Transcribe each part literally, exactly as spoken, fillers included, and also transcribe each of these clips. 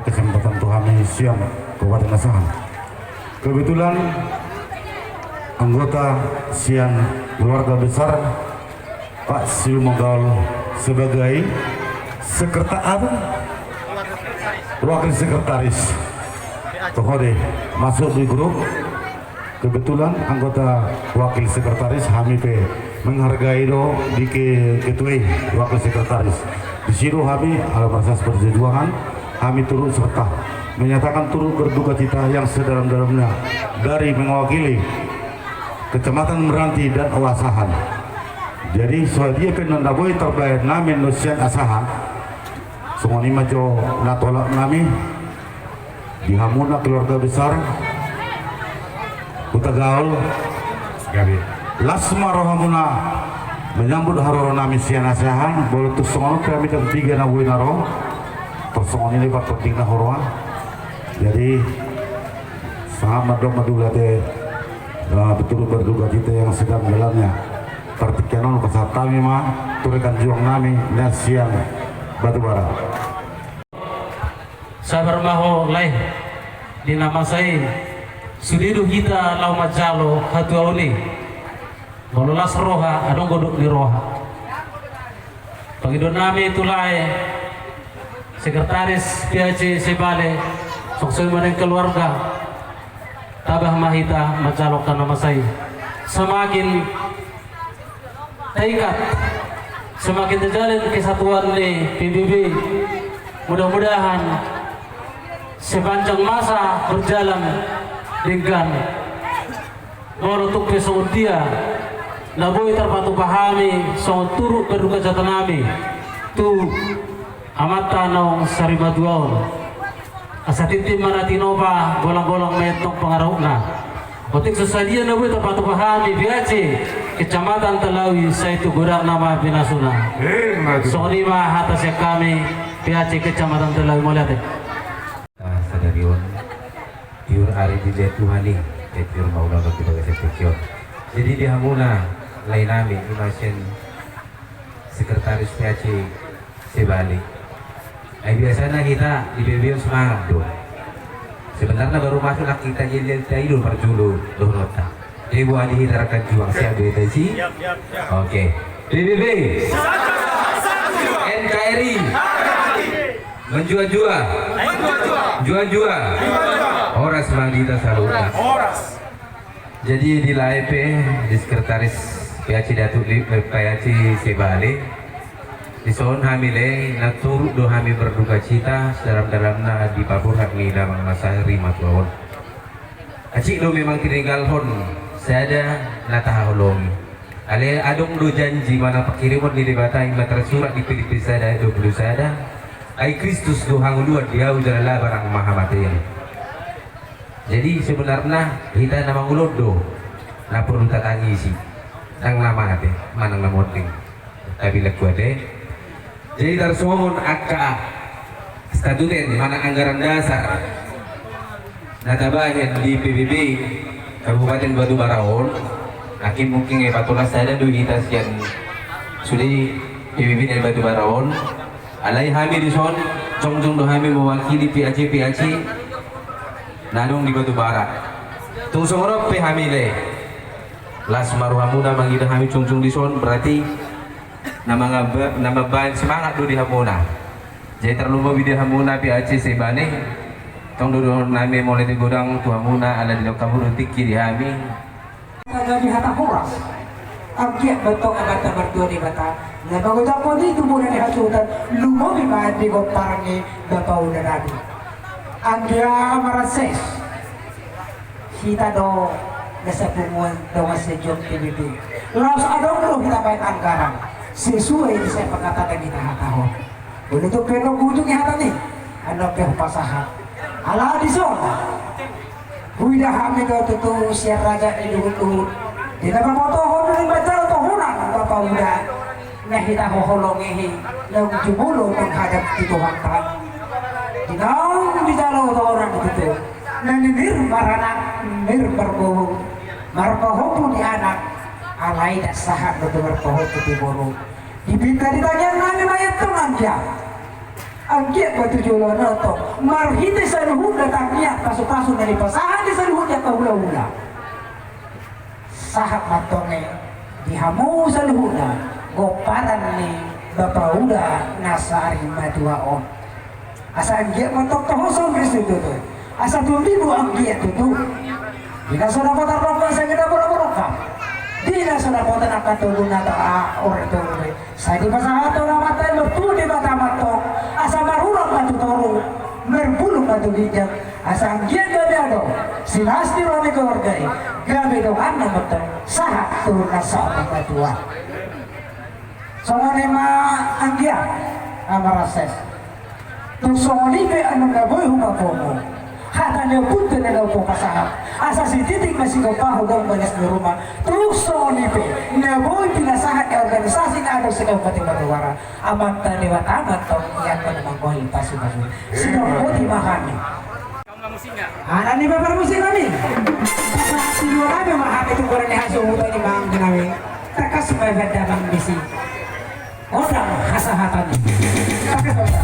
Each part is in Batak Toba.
Kesempatan tu hami sian Kabupaten Asahan. Kebetulan anggota sian keluarga besar Pak Silumanggaol sebagai sekretar-, apa? Wakil sekretaris. Toho deh, masuk di grup. Kebetulan anggota wakil sekretaris, hami pe menghargai do di ke-, ketua i, wakil sekretaris. Di situ hami ala merasa seperti perjuangan, hami turut serta menyatakan turut berduka cita yang sedalam-dalamnya dari mewakili Kecamatan Meranti dan Asahan. Jadi, so dia pe na boi tarbahen nami nusian Asahan, songon i ma jo na tolap nami. Di hamuna keluarga besar Hutagaol. Gabe. Las ma rohamuna menyambut haroro nami sian Asahan, molo tung songon on pe hami dang piga na boi na ro. Tung songon i lebar tonding na huroha. Jadi, sangat mandok madula te, eh, turut berduka cita yang sedalam-dalamnya. Partingkian on pasahat hami ma tu rekan juang nami na sian Batubara. Sabar ma ho lae di na masa i. Sude do hita laho manjalo hatuaon i. Molo las roha, adong godok ni roha. Pangidoan nami tu lae sekretaris P A C Sebale, songon i ma nang keluarga. Tabah ma hita manjalo angka na masa i. Semakin terikat, semakin terjalin kesatuan ni P B B. Mudah-mudahan sepanjang masa berjalan denggan, molo tung pe songon dia na boi tarpatupa hami songon turut berduka cita nami tu amanta naung sarimatua on. Asa tintin ma na tinopa, golang-golang ma i antong pangarahutna. Otik so sadia na boi tarpatupa hami P A C Kecamatan Talawi, sai tu godangna ma pinasuna. Emma tutu. Songon i ma hata sian hami P A C Kecamatan Talawi, mauliate. Ah, sadari on tiur ari dilehon Tuhan i, eh, tiur ma ulaon di bagasan tingki on. Jadi di hamuna lae nami, i ma sian sekretaris P A C Sebale. Ai biasana hita di P B B on semangat do. Sebenarna baru masuk nang hita, jadi hita i do parjolo dohononta. Jadi buat di hita rekan juang, siap do hita disi? Siap, siap, siap. Oke. P B B. N K R I. Menjual-jual. Jual-jual. Horas ma di hita saluhutna. Horas. Jadi di lae pe, di sekretaris P A C Datu Li-, eh, P A C Sebale. Dison hami lae, na turut do hami berduka cita sedalam-dalamna di paborhat ni damang na sarimatua on. Asing do memang tininggalhon sada na tahaholongi. Alai adong do janji manang pangkirimon ni Debata i ma tarsurat di Filipi sada dua puluh sada. Ai Kristus do hangoluan di ahu jala barang ma hamatean. Jadi sebenarna hita na mangolu on do na porlu tatangisi, ndang na mate manang na monding. Tapi laku ate. Jadi tarsongon angka statuten manang anggaran dasar na tabahen di P B B Kabupaten Batubara on, nangkin mungkin, eh, patolas sada do hita sian sude P B B na di Batubara on. Alai hami dison jongjong do hami mewakili P A C P A C na adong di Batubara. Tung songon on pe hami lae, las ma rohamuna mangido hami jongjong dison, berarti na mangaba-, na mambahen semangat do di hamuna. Jadi tarlumobi di hamuna P A C Sebale, tong do dohonon nami mauliate godang tu hamuna ala dilehon hamu do tingki di hami. Tajabi hata horas. Anggiat ma antong Amanta Martua Debata na mangojakhon i tu bona ni hasuhuton, lumobi ma di gomparan ni bapauna nami. Anggia maranses hita do na sapunguan dongan sejuang P B B. Laos adong do hita bahen anggaran sesuai di sai pangkatatan hita hatahon. Molo tung pe nunga ujung i hata ni, annon pe hupasahat. Ala dison huida hami do tutu sian raja ni luhutluhut, di na pabotohon do ni manjalo tohonan bapauna na hita hoholongi i, naung jumolo manghadap tu Tuhanta. Di naung dijalo tohonan i tutu, na ninir maranak, nir marboru, marpahompu di anak, alai ndang sahat do tu marpahompu di boru. Dipinta di tangiang nami ma i antong, anggia Anggiat ma tu joloan on tong marhite saluhutna tangiang pasupasu na nipasahat ni saluhut angka hulahula. Sahat ma tong i di hamu saluhutna gomparan ni bapa uda na sari matua on. Asa anggiat ma tong toho songon i situtu. Asa tumbibu anggiat tutu. Di na so dapotan rongga sai na dapotan rongga. Di na so dapotan angka tolu na ta a ore tolu be. Sai dipasahat tu na mata i martua Debata ma tong. Asa marurang ma tu toru, marbulung ma tu ginjang. Asa anggiat gabe adong silas ni roha ni keluarga i, gabe donganna ma tong sahat tu na saur matua. Songon i ma anggiat, amang Rases. Tung songon i pe annon na boi hupapungu, hata ni ompunta na hupasahat, asa sititik ma sigompa hudok bagas ni ruma. Tung songon i pe na boi pinasahat ni organisasi na adong se-Kabupaten Batubara, Amanta Debata ma tong ianggo na manggoli pasupasu. Sidok boti ma hami. Anak ni bapak musik nami. Sidua nami ma hami tu gorani haso huta ni mang nami. Takas ma benda mang bisi. Odang hasahatan. Takas ma benda.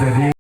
Jadi